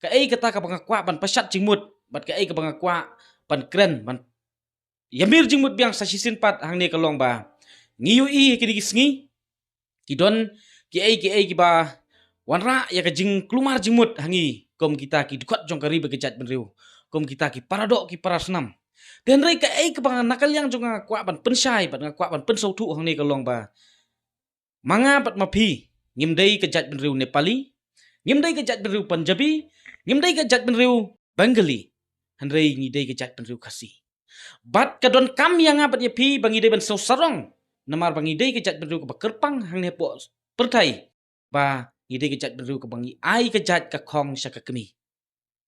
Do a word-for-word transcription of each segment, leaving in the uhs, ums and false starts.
Kaei kata kaba nga kwah ban pashat jingmut, bad kaei kaba nga kwah ban kren, ban ïamir jingmut biang sa shisien pat hangne ka long ba ngi ïohi ha kine ki sngi ki don kiei kiei kiba wanrah ïa ka jingkulmar jingmut ha ngi kum kita ki dkhot jong ka ri bad ka jaitbynriew, kum kita ki paradoh ki parasnam. Te hynrei kaei kaba na ka liang jong nga nga kwah ban pynshai bad nga kwah ban pynsngewthuh hangne ka long ba ma nga bad ma phi ngim dei ka jaitbynriew Nepali, ngim dei ka jaitbynriew Punjabi, ngim dei ka jaitbynriew Bengali, hynrei ngi dei ka jaitbynriew Khasi. Bad ka donkam ïa nga bad ïa phi ba ngi dei ban sngewsarong, namar ba ngi dei ka jaitbynriew kaba kyrpang hangne hapoh pyrthei, ba ngi dei ka jaitbynriew kaba ngi ai ka jait ka khong sha ka kmie.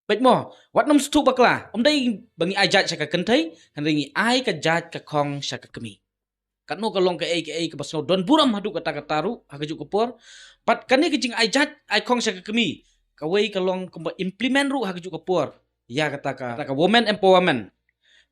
Bad mo, wat nym sngewthuh bakla, ym dei ba ngi ai jait sha ka kynthei, hynrei ngi ai ka jait ka khong sha ka kmie. Katno ka long kaei kaei kaba sngew don burom haduh katta katta ruh ha kajuh ka por. Bad kane ka jingai jait ai khong sha ka kmie, kawei ka long kumba implement ruh ha kajuh ka por ïa kata ka, kata ka women empowerment.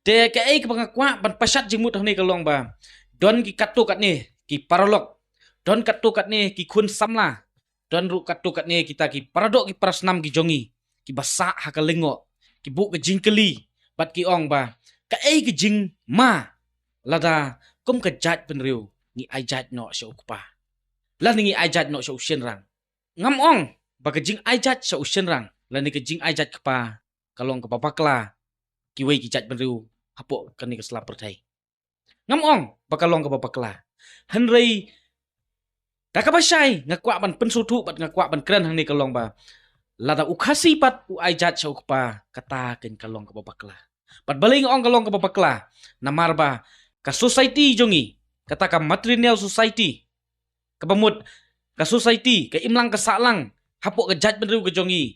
Te kaei kaba nga kwah ban pashat jingmut hangne ka long ba don ki katto katne ki paralok, don katto katne ki khun samla, don ruh katto katne kita ki paradoh ki parasnam ki jong ngi kiba sah ha ka lyngngoh, ki buh ka jingkylli bad ki ong ba kaei ka jingma lada kum ka jaitbynriew ngi ai jait noh sha u kpa lane ngi ai jait noh sha u shynrang. Ngam ong ba ka jingai jait sha u shynrang lane ka jingai jait kpa ka long kaba bakla kiwei ki jaitbynriew hapoh kane ka sla pyrthei. Ngam ong ba ka long kaba bakla, hynrei da kaba shai nga kwah ban pynsngewthuh bad nga kwah ban kren hangne ka long ba lada u Khasi pat u ai jait sha u kpa, kata kan ka long kaba bakla. Bad balei nga ong ka long kaba bakla? Namar ba ka society jong ngi, kata ka matrilineal society, kaba mut ka society, ka imlang ka sahlang hapoh ka jaitbynriew ka jong ngi,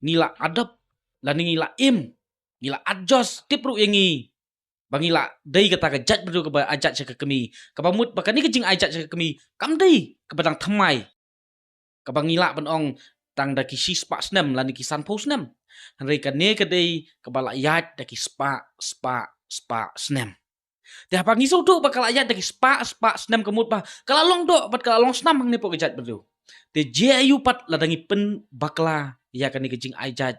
ngi la adopt lane ngi la im, ngi la adjust tip ruh ïa ngi ba ngi la dei kata ka jaitbynriew kaba ai jait sha ka kmie, kaba mut ba kane ka jingai jait sha ka kmie kam dei kaba dang thymmai, kaba ngi lah ban ong tang da ki shispah snem lane ki sanphew snem, hynrei kane ka dei kaba la ïaid da ki spah spah spah snem. Te haba ngi sngewthuh ba ka la ïaid da ki spah spah snem ka mut ba ka la long doh bad ka la long snam hangne hapoh ka jaitbynriew. Te jia aïu pat lada ngi pynbakla ïa kane ka jingai jait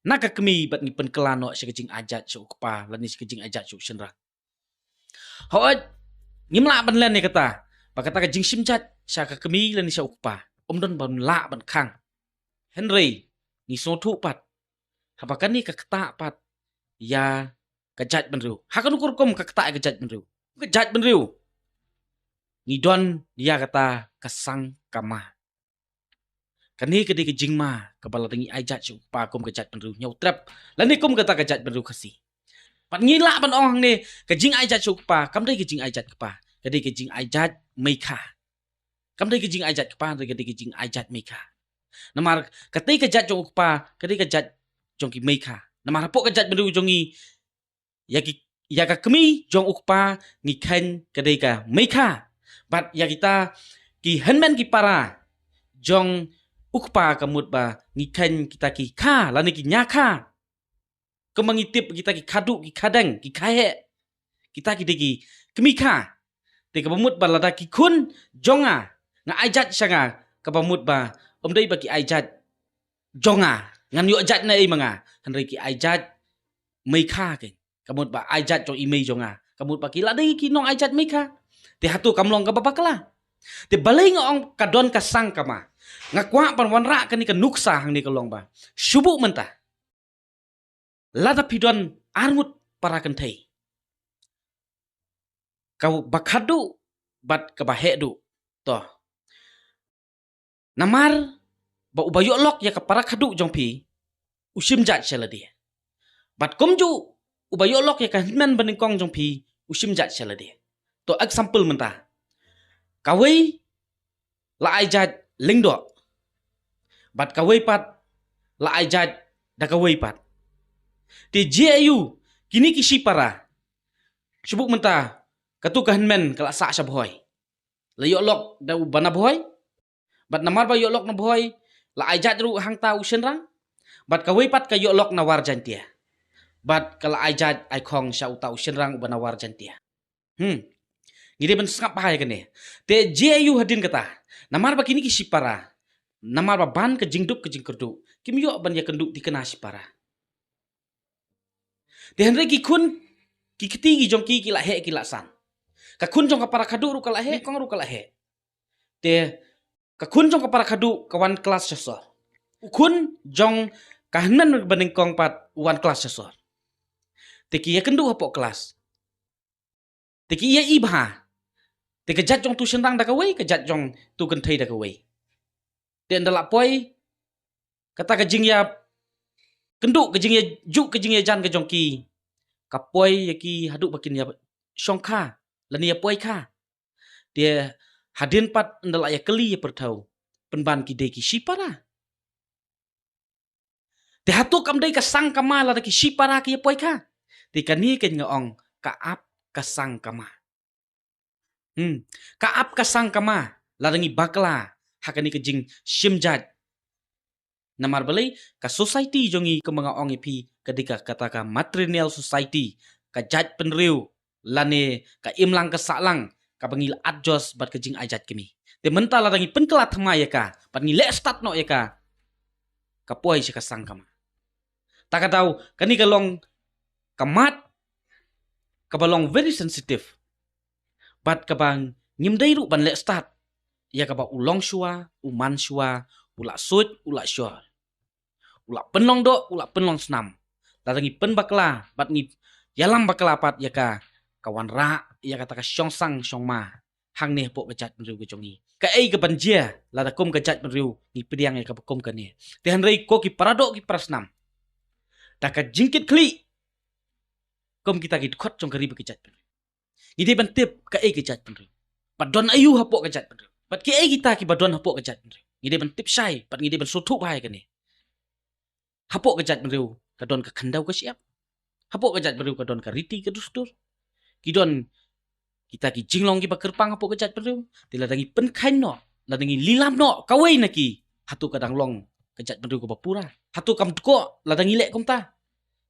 na ka kmie bad ngi pynkylla noh sha ka jingai jait sha u kpa lane sha ka jingai jait sha u shynrang. Hooid, ngim lah ban len ïa kata ba kata ka jingshim jait sha ka kmie lane sha u kpa ym don ban lah ban khang. Hynrei ngi sngewthuh pat haba kane ka ktah pat ïa ka jaitbynriew, ha kano ka rukom ka ktah ïa ka jaitbynriew, ka jaitbynriew ngi don ïa kata ka sang ka ma. Kane ka dei ka jingma kaba lada ngi ai jait sha u kpa kum ka jaitbynriew Hynñiewtrep lane kum kata ka jaitbynriew Khasi. Bad ngi lah ban ong hangne ka jingai jait sha u kpa kam dei ka jingai jait kpa, ka dei ka jingai jait meikha. Kam dei ka jingai jait kpa, ka dei ka jingai jait meikha. Namar katei ka jait jong u kpa ka dei ka jait jong ki meikha. Namar hapoh ka jaitbynriew jong ngi ïa ki, ïa ka kmie jong u kpa ngi kheiñ ka dei ka meikha. Bad ïa kita ki hynmen ki para jong u kpa ka mut ba ngi kheiñ kita ki kha lane ki ñiakha. Kumba ngi tip kita ki khadduh, ki khadeng, ki khaheh, kita ki dei ki kmie kha. Te kaba mut ba lada ki khun jong nga nga ai jait sha nga, kaba mut ba ym dei ba ki ai jait jong nga, ngan ïoh jait na ei ma nga, hynrei ki ai jait meikha kein. Ka mut ba ai jait jong i mei jong nga, ka mut ba ki la dei ki nong ai jait meikha. Te hato kam long kaba bakla? Te balei nga ong ka don ka sang ka ma? Nga kwah ban wanrah kane ka nuksa hangne ka long ba shu buh mynta lada phi don arngut para kynthei, kaba khadduh bad kaba heh duh, to, namar ba uba ïoh lok ïa ka para khadduh jong phi u shim jait sha lade. Bad kumjuh uba ïoh lok ïa ka hynmen ba nyngkong jong phi u shim jait sha lade. To example mynta, kawei la ai jait lyngdoh bad kawei pat la ai jait da kawei pat. Te jia aïu kine ki shipara? Shu buh mynta, katu ka hynmen ka la sah sha Bhoi, la ïoh lok da u ba na Bhoi. Bad namar ba ïoh lok na Bhoi, la ai jait ruh hangta u shynrang. Bad kawei pat ka ïoh lok na War Jaintia, bad ka la ai jait ai khong sha uta u shynrang uba na War Jaintia. Hmm. Ngi dei ban sngap bha ïa kane. Te jia aïu hadien kata? Namar ba kine ki shipara Namar ba ban ka jingduk ka jingkyrduh, kim ïoh ban ïakynduh thikna shipara. Te hynrei ki khun, ki kti ki jong ki ki la heh ki la san. Ka khun jong ka para khadduh ruh ka la heh, kong ruh ka la heh. Te ka khun jong ka para khadduh ka wan klas sha sor. U khun jong ka hynmen banyngkong pat u wan klas sha sor. Te ki ïakynduh hapoh klas. Te ki ïa i bha. Te ka jait jong tu shynrang da kawei, ka jait jong tu kynthei da kawei. Te ynda la poi, kata ka jingïakynduh, ka jingïajuh, ka jingïajan ka jong ki, ka poi ïa ki haduh ba kin ïa shongkha lane ïa poi kha. Te hadien pat ynda la ïa kylli ïa pyrthew, pynban ki dei ki shipara. Te hato kam dei ka sang kama lada ki shipara ki ïa poi kha? Te kane ka nga ong ka ap ka sang kama. Hmm. Ka ap ka sang kama lada ngi bakla ha kane ka jingshim jait. Namar balei? Ka society jong ngi, kumba nga ong ïa phi, ka dei ka, kata ka matrilineal society, ka jaitbynriew lane ka imlang ka sahlang, kaba ngi la adjust bad ka jingai jait kmie. Te mynta lada ngi pynkylla thymmai ïa ka bad ngi leh stad noh ïa ka, ka poi sha ka sang kama. Ta ka daw kane ka long ka mat kaba long very sensitive. Bad kaba ngim dei ruh ban leh stad ïa kaba u longshuwa, u manshuwa, u la suit, u la shor, u la pynlong doh, u la pynlong snam. Lada ngi pynbakla bad ngi ïalam bakla pat ïa ka, ka wanrah ïa kata ka shongsang shongma hangne hapoh ka jaitbynriew ka jong ngi. Kaei kaban jia lada kum ka jaitbynriew ngi pdiang ïa kaba kum kane? Te hynrei ko ki paradoh ki parasnam, da ka jingkitkhlieh kum kita ki dkhot jong ka ri bad ka jaitbynriew, ngi dei ban tip kaei ka jaitbynriew, ba don aïu hapoh ka jaitbynriew, bad kiei kita kiba don hapoh ka jaitbynriew. Ngi dei ban tip shai bad ngi dei ban sngewthuh bha ïa kane. Hapoh ka jaitbynriew ka don ka khyndew ka shyiap. Hapoh ka jaitbynriew ka don ka riti ka dustur. Ki don kita ki jinglong kiba kyrpang hapoh ka jaitbynriew. Te lada ngi pynkheiñ noh, lada ngi lilam noh kawei na ki, hato ka dang long ka jaitbynriew kaba pura? Hato kam dkoh lada ngi leh kumta?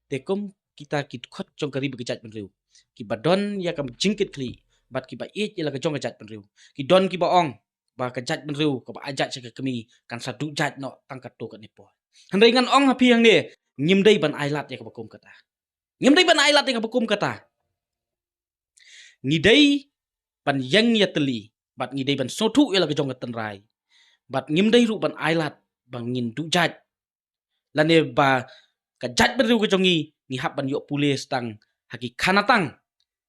Te kum kita ki dkhot jong ka ri bad ka jaitbynriew, kiba don ïa ka jingkitkhlieh bad kiba ïeit ïa la ka jong ka jaitbynriew, ki don kiba ong ba ka jaitbynriew kaba ai jait sha ka kmie kan sa duh jait noh tang katto katne por. Hynrei ngan ong ha phi hangne, ngim dei ban ailad ïa kaba kum kata. Ngim dei ban ailad ïa kaba kum kata. Ngi dei ban ïeng ïatylli bad ngi dei ban sngewthuh ïa la ka jong ka tynrai. Bad ngim dei ruh ban ailad ba ngin duh jait, lane ba ka jaitbynriew ka jong ngi, ngi hap ban ïoh pule stang ha ki khanatang,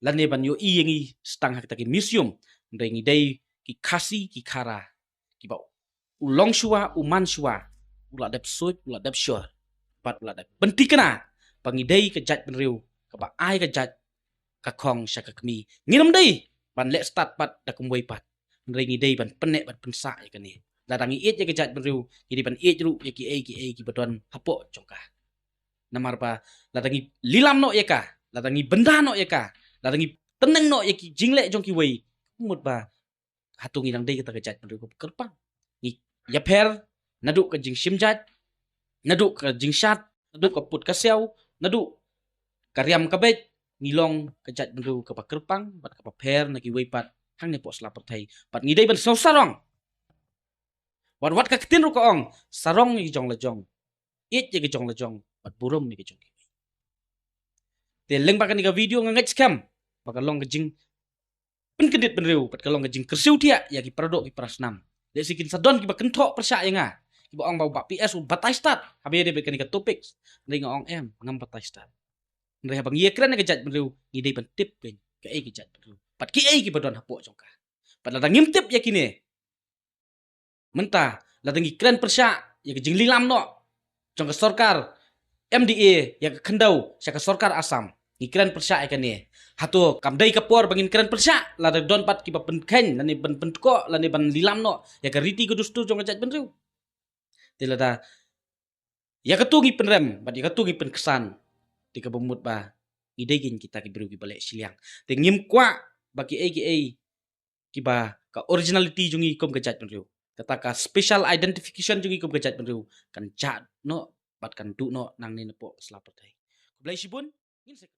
lane ban ïohi ïa ngi stang ha kita ki museum. Hynrei ngi dei ki Khasi ki Khara, kiba u longshuwa, u manshuwa, u la dep suit, u la dep shor, bad u la dep pynthikna ba ngi dei ka jaitbynriew kaba ai ka jait ka khong sha ka kmie. Ngim dei ban leh stad pat da kumwei pat. Hynrei ngi dei ban pynneh bad pynsah ïa kane. Lada ngi ïeit ïa ka jaitbynriew, ngi dei ban ïeit ruh ïa kiei kiei kiba don hapoh jong ka. Namar ba lada ngi lilam noh ïa ka, lada ngi bynda noh ïa ka, lada ngi tneng noh ïa ki jingleh jong kiwei, mut ba hato ngi dang dei kata ka jaitbynriew kaba kyrpang? Ngi ïapher naduh ka jingshim jait, naduh ka jingshad, naduh ka put ka siaw, naduh ka riam ka beit, ngi long ka jaitbynriew kaba kyrpang bad kaba pher na kiwei pat hangne hapoh sla pyrthei. Bad ngi dei ban sngew sarong. Wat wat ka ktien ruh ka ong, sarong ïa ki jong la jong, ïeit ïa ki jong la jong, bad burom ïa ki jong kiwei. Te lyngba kane ka video nga ngeit skhem ba ka long ka jing pynkyndit bynriew bad ka long ka jingkyrsiew thiah ïa ki paradoh ki parasnam. Lehse kin sa don kiba kynthoh pyrshah ïa nga, kiba ong ba u Bah P S u batai stad haba ïadei bad kane ka topic. Hynrei nga ong em, ngam batai stad. Hynrei haba ngi ïakren ïa ka jaitbynriew, ngi dei ban tip kein kaei ka jaitbynriew bad kiei kiba don hapoh jong ka. Bad lada ngim tip ïa kine, mynta lada ngi kren pyrshah ïa ka jinglilam noh jong ka sorkar M D A ïa ka khyndew sha ka sorkar Assam, ngi kren pyrshah ïa kane. Hato kam dei ka por ba ngin kren pyrshah lada don pat kiba pynkheiñ lane ban pynkoh lane ban lilam noh ïa ka riti ka dustur jong ka jaitbynriew? Te lada ïa katu ngi pynrem bad ïa katu ngi pynksan, te kaba mut ba ngi dei kein kita ki briew kiba leh shiliang. Te ngim kwah ba kiei kiei kiba ka originality jong ngi kum ka jaitbynriew, kata ka special identification jong ngi kum ka jaitbynriew, kan jah noh bad kan duh noh nangne napoh ka sla pyrthei. Khublei shibun. Ngin sa